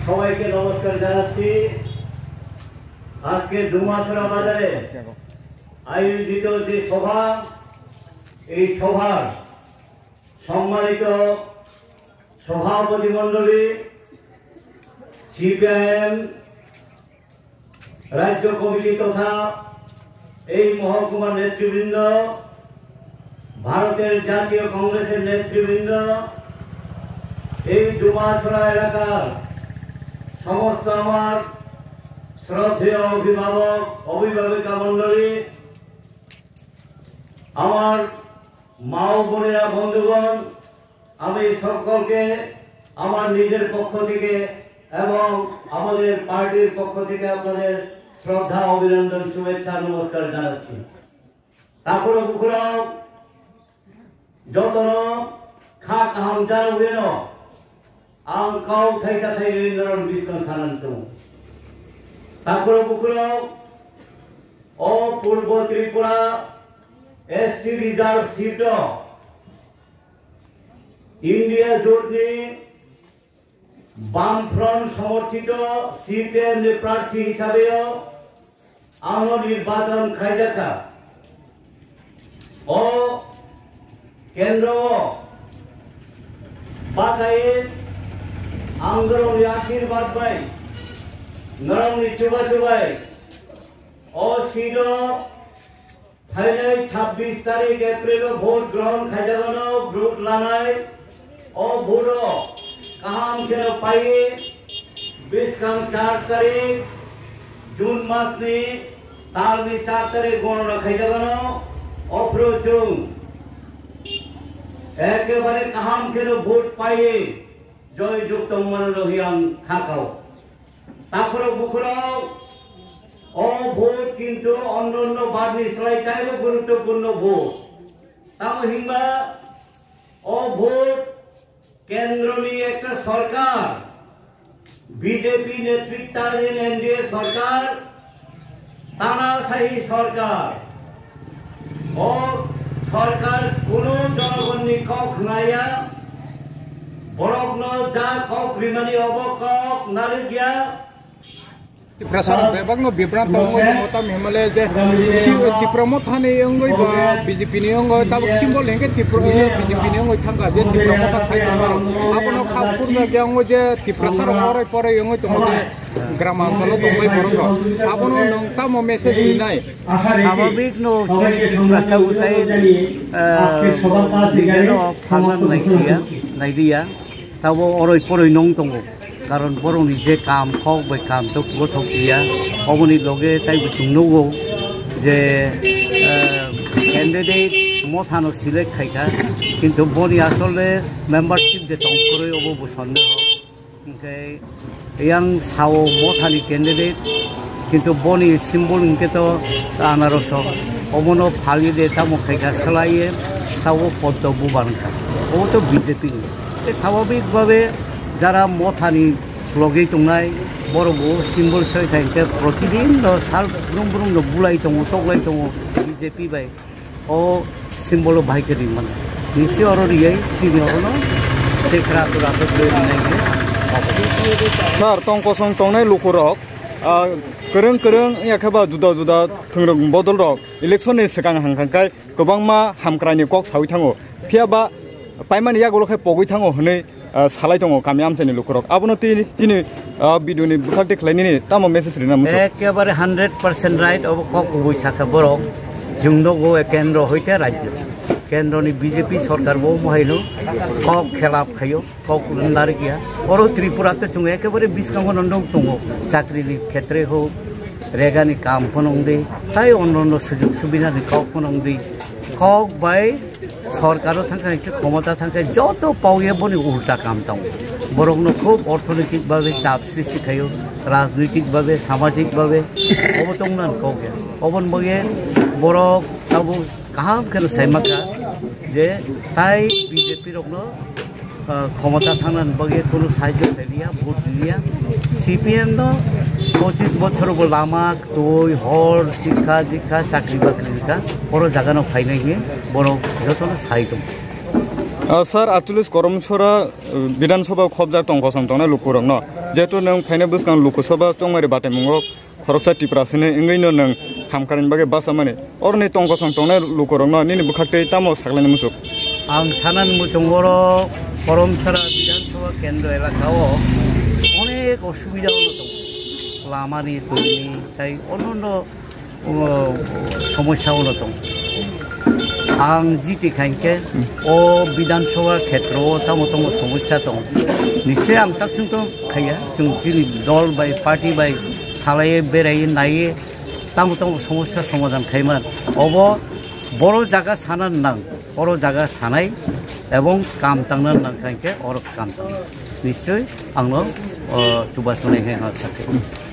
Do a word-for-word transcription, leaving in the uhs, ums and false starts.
সবাইকে নমস্কার জানাচ্ছি। আজকে ডুমাছড়া বাজারে আয়োজিত যে সভা, এই সভার সম্মানিত সভাপতি মণ্ডলী, সিপিআইএম রাজ্য কমিটি তথা এই মহকুমার নেতৃবৃন্দ, ভারতের জাতীয় কংগ্রেসের নেতৃবৃন্দ, এই ডুমাছড়া এলাকার সমস্ত আমার শ্রদ্ধেয় অভিভাবক, অভিভাবিকা মণ্ডলী, আমার মা ও বোনেরা, বন্ধুগণ, আমি সকলকে আমার নিজের পক্ষ থেকে এবং আমাদের পার্টির পক্ষ থেকে আপনাদের শ্রদ্ধা, অভিনন্দন, শুভেচ্ছা, নমস্কার জানাচ্ছি। Takhurok bukhurok jotono kha kaham jana weno ang kau thaisa thairwi norok biskang sanani tongo. Takhurok bukhurok o Purbo Tripura S T reserve seat o India jotni Bamfront somorthito C P M ni prarthi hisabe o ano nirbachon khlaijakha. O kendro o bachai ang norokni ashirbad bai, norokni chuba chubai o seat o phainai chabbish tarik April o vote grohon khaijakgano, vote lanai. O vote o kaham kheno paiwi bwskang char tarik June masni talni char tarik gonona khaijakgano. Ophru chwng ekebare kaham kheno vote paiwi joy jukto manwi ang khakao. Takhurok bukhurok, o vote kintu onno onno barni slai taibo guruttopurno vote. Tamo hinba o vote kendroni ekta sorkar, B J P netritwadhin N D A sorkar, tanasahi sorkar. O sorkar kuno jonogonni kok khnaya, borokno ja kok rimani obo kok narwkya. Tiprasa rok bebak no bibran tong mo mo tam himale je si Tipra Motha ni wngwi ba B J P ni wngwi tabuk symbol hingke Tipra B J P ni wngwi thangka je Tipra Motha khai tong aro abono kha kurna ge wngwi je Tiprasa rok orai porai wngwi tongo je gram anchalo tongbai borok rok abono nwng tamo message rinai? Swabhabik no chini Tiprasa utai, ah, nijeno phalna naisiya, naidiya. Tabo oroi poroi nong tongo, karon borokni je kam kok bai kam to kubo thok ya, oboni loge taibo chwng nugo je, eh, candidate Mothano select khaikha, kintu boni asole membership de tong kwrwi obo bo sondeho. Hingke yang sao Mothani candidate, kintu boni symbol hingke to anaroso, omono phalwi de tamo khaikha swlaiye, tabo poddo bubar wngkha. Obo to B J P ni. E swabhabik babe jara Mothani logei tongnai, borok bo symbol soi khai hingke protidin no sal brum brum no bulai tongo, toklai tongo B J P bai. O symbol o bahai khe ring mano. Nisi oro riyai, chini oro no chekra tura to twi rinai khe. Sir, tong kosong tongnai lukurok, ah, kwrwng kwrwng ya khe ba juda juda thwngrok bodol rok election ni swkang hang hang khai kwbangma hamkrai ni kok sawi thango. Phiya ba paimani yagulo khe pogwi thango hwnwi ah, salai tongo kami amchaini lukurok. Abono tini, chini, ah, video ni bwkhak tei khlainani tamo message rina muchung? Ekebare hundred percent right, obo kok kubui sakha borok. Chwng nogo kendro hoite rajyo. Kendro ni B J P sorkar bo mohai no kok khelap khayo, kok narikya. Oro Tripura to chwng ekebare biskango no nog tongo. Chakri ni khetre ho, rega ni kam phano wngdi, tai onno onno sujog subida ni kok phano wngdi. Kok bai sorkaro thangkha, hingke khomota thangkha, joto pauye boni ulta kam tongo. Borokno khub orthonoitik babe chap sristi khaio, rajnoitik babe, samajik babe, obo tongna kok ya. Oboni bagwi borok tabuk kaham kheno saimakha je tai B J P rokno ah, khomota thangnani bagwi kunu sahajyo khailiya, vote liya. C P M no pochis bochor bo lama, twi, hor, sikha, dikha, chakri bakri rikha, oro jaga no phainai hinwi borok jotono sai tongo. Ah, sir, actually, Koromsora, uh, Bidhan Sabha khobjak tong kosom tongnai lukurokno. Jehetu nwng phainai bwskang Lok Sabha chongmari bataimungo khoroksa Tiprasani wngwino nwng hamkarani bagwi bachamani. Oroni tong kosom tongnai lukurokno nini bwkhaktwi tamo saklaini muchuk? Ang sanani muchung oro Koromsora Bidhan Sabha Kendra elakao onek osubida ono tongo. Lamani, tongni, tai onno o, somosya ono tong. Ang jiti khainke o Bidhan Sabha khetro o tamo tamo somosya tong. Nise ang saksung tong khaiya, chwng chini dol bai, party bai salaiye, beraiye, naiye, tamo tamo somosya somadhan khaiman. Obo boro jaga sana nang, oro jaga sanai ebong kam tangna nang khainke oro kam tang. Nischoi angno, o, chubachu nai hai ha sakhe.